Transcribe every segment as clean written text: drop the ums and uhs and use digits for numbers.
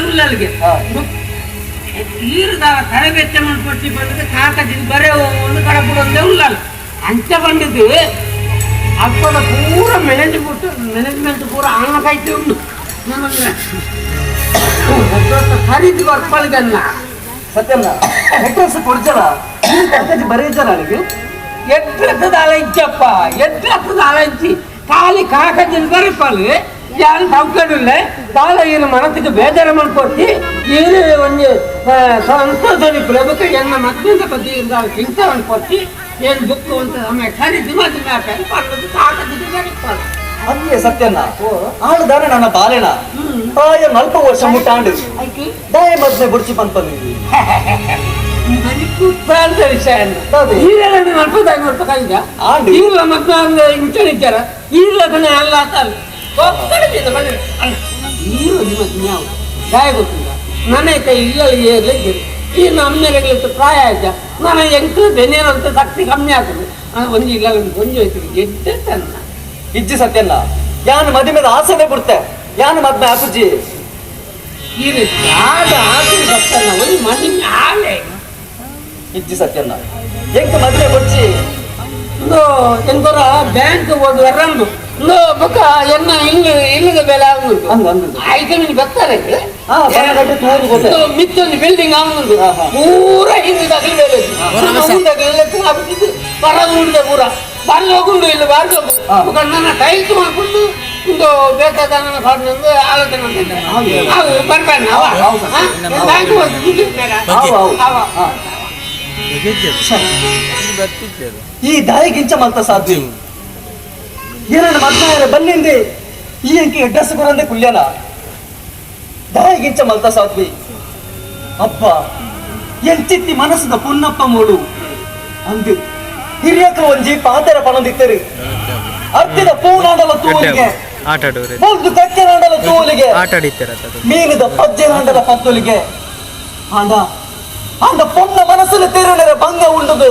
ಉಲ್ಲಲ್ಗೆ. ಈರುದ ತಲೆ ಬೆಚ್ಚ ಮನ್ಪೊಟ್ಟಿ ಬಂದದ್ದು ಕಾಕಜಿನ ಬರೆ ಒಂದು ಕಡಪುಡೊಂದೇ ಉಲ್ಲಲ್. ಅಂಚ ಬಂದಿದ್ದು ಅಪ್ಪದ ಪೂರ ಮ್ಯಾನೇಜ್ಮೆಂಟ್ ಮ್ಯಾನೇಜ್ಮೆಂಟ್ ಪೂರ ಆನ ಕೈತೆ ಉಂಡು. ನಮಗೆ ಖರೀದಿ ಬರ್ಪಳಿಗನ್ನ. ಸತ್ಯನ್ನ, ಅಡ್ರೆಸ್ ಕೊಡ್ಜಲ, ಕಾಕಜಿ ಬರೆಯಜಲ ಅಲ್ಲಿಗೆ. ಎಡ್ರೆಸ್ ಅಲಂಚಪ್ಪ, ಎಡ್ರೆಸ್ ಅಲಂಚಿ. ಖಾಲಿ ಕಾಕಜಿನ ಬರಿಪಲ್. ಯಾರು ಸೌಕರ್ಯ ತಾಳ ಏನು ಮನಸ್ಸಿಗೆ ಬೇಜಾರ ಮಾಡ್ಕೊಡ್ತಿ. ಏನು ಒಂದು ಸಂತೋಷ ಪ್ರಭುಕ ಎನ್ನ ಮಕ್ಕಳಿಂದ ಬಗ್ಗೆ ಚಿಂತೆ ಕೊಡ್ತಿ. ಏನು ಬುಕ್ ಅಂತ ಸಮಯ ಖರೀದಿ ಮದುವೆ ಪರ್ಲದ ಕಾಕಜಿನ ಬರಿಪಲ್. ಅದೇ ಸತ್ಯನ್ನ, ಆಳುದಾನೆ ನನ್ನ ಬಾಲೆನ ಪ್ರಾಯ 40 ವರ್ಷ ಮುಟ್ಟಾಂಡು. ಆಯ್ತು. ದಾಯ ಮದ್ಮೆ ಬುಡ್ಚಿ ಪನ್ಪಂದು. ಪ್ರಾಂತ ವಿಷಯ. ಹೌದು. ಈರೆಲ್ಲ 45 ವರ್ಷ ಕೈದ. ಆಂಡಿ. ಈರ್ಲ ಮದ್ವೆ ಅಂದ್ರೆ ಇಂಚ ಈರ್ಲ ಅಲ್ಲ ಆತಲ್ಲ ಒಕ್ಕಡೆ ಬನ್ನಿ ಅಲ್ಲ. ಈರು ನಿಮ್ಮ ಜ್ಞಾವ ದಾಯ ಗೊತ್ತಿಲ್ಲ. ನನ್ನ ಕೈ ಇಲ್ಲ ಏರ್ಲಿದ್ದೀರಿ. ಈ ನಮ್ಮ ಪ್ರಾಯ ಆಯ್ತ, ನಾನು ಎಂಕ್ಲು ಬೆನ್ನೇನಂತ ಶಕ್ತಿ ಕಮ್ಮಿ ಆಗ್ತದೆ. ಒಂದು ಇಲ್ಲ ಒಂದು ಹೋಯ್ತು ಎಡ್ಡೆ ತನ್ನ. ಇಜ್ಜಿ ಸತ್ಯನ್ನ, ಯಾನು ಮದುವೆದ ಆಸೆನೆ ಬಿಡ್ತೆ, ಯಾನು ಮದ್ಮೆ ಆಪುಜಿ. ಈ ಆದ ಆಸೆ ಬರ್ತಾನ ಒಂದು ಮದುವೆ ಆಲೆ. ಇಜ್ಜಿ ಸತ್ಯನ್ನ, ಎಂಕ್ ಮದ್ಮೆ ಬುಡ್ಚಿ. ಇಂದು ಎಂಕೊರ ಬ್ಯಾಂಕ್ ಹೋಗಿ ರಂದು ಇಂದು ಬೊಕ್ಕ ಎನ್ನ ಇಲ್ಲು ಇಲ್ಲದ ಬೆಲೆ ಆಗುಂಟು. ಅಂದು ಅಂದು. ಐದು ಮಿನಿ ಬರ್ತಾರೆ. ಹಾ, ಬರಗಟ್ಟೆ ತೂರು ಗೊತ್ತೆ. ಇಂದು ಮಿತ್ತೊಂದು ಬಿಲ್ಡಿಂಗ್ ಆಗುಂಟು. ಹಾ, ಹಾ. ಪೂರ ಹಿಂದಿದಾಗಲಿ ಬೆಲೆ ಉಂಡಾಗಲಿ ಬರ ಉಂಡೆ ಪೂರ ಬಾರಿ ಹೋಗುಂಡು ಇಲ್ಲ ಬಾರಿ. ಬೊಕ್ಕ ನನ್ನ ಟೈಲ್ಸ್ ಮಾಡ್ಕೊಂಡು ಇಂದು ಬೇಕಾದ ನನ್ನ ಕಾಡಿನೊಂದು ಆಲೋಚನೆ ಮಾಡ್ತಿದ್ದೆ. ಅವು ಬರ್ತಾನೆ ಅವ. ಹಾ? ಬ್ಯಾಂಕ್ ಹೋಗಿ ದುಡ್ಡು ಇರ್ತಾರ? ಅವು, ಅವು. ಅವ. ಹಾ. ಈ ದಾಯಿಗಿಂಚ ಮಲ್ತ ಸಾಧ್ಯ ಏನನ್ನ ಮದ್ಮೆ ಬಲ್ಲಿಂದೆ ಈ ಅಂಕಿ ಅಡ್ರೆಸ್ ಕೊರಂದೆ ಕುಲ್ಯನ ದಾಯಿಗಿಂಚ ಮಲ್ತ ಸಾಧ್ವಿ. ಅಪ್ಪ ಎಂಚಿತ್ತಿ ಮನಸ್ಸದ ಪುನ್ನಪ್ಪ ಮೋಳು ಅಂದು ಹಿರಿಯಕ ಒಂಜಿ ಪಾತೆರ ಪಣದಿತ್ತರು. ಅರ್ತಿದ ಪೂನಾಡಲ ತೂಲಿಗೆ, ಆಟ ಆಡೋರು. ಮೊಲ್ದು ಕಕ್ಕೆನಾಡಲ ತೂಲಿಗೆ, ಆಟ ಆಡಿತ್ತರ. ಮೀನುದ ಪಜ್ಜೆನಾಡಲ ಪತ್ತೊಲಿಗೆ. ಆಂಡ ಆಂಡ ಪೊನ್ನ ಮನಸ್ಸಿನ ತೆರಳರ ಭಂಗ ಉಂಡುದು.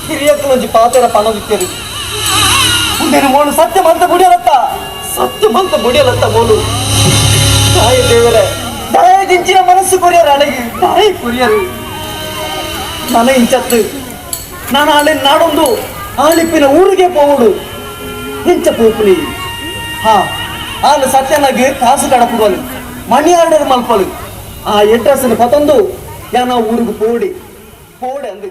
ಹಿರಿಯಕ್ಕಲೊಂಜಿ ಪಾತೆರ ಪಣದಿತ್ತರು. ಉಂದೇನು ಮೋಳು ಸತ್ಯ ಮಂತ ಬುಡಿಯಲತ್ತ, ಸತ್ಯ ಮಂತ ಬುಡಿಯಲತ್ತ ಮೋಳು. ತಾಯಿ ದೇವರೇ, ದಾಯದಿಂಚಿನ ಮನಸ್ಸು ಕೊರಿಯರ್ ಅಳಗಿ ತಾಯಿ ಕೊರಿಯರು. ನನ ಇಂಚತ್ತು ನಾನು ಆಳೆ ನಾಡೊಂದು ಆಳಿಪ್ಪಿನ ಊರಿಗೆ ಪೋವುಡು ಇಂಚ ಪೋಪುಲಿ. ಹಾ, ಆಲು ಸತ್ಯನಾಗಿ ಕಾಸು ಕಡಪುಗಲು, ಮಣಿ ಆರ್ಡರ್ ಮಲ್ಪಲು. ಆ ಎಡ್ರೆಸ್ ಪತೊಂದು ಯಾನ ಊರಿಗೆ ಪೋಡಿ ಪೋಡೆ ಅಂದು.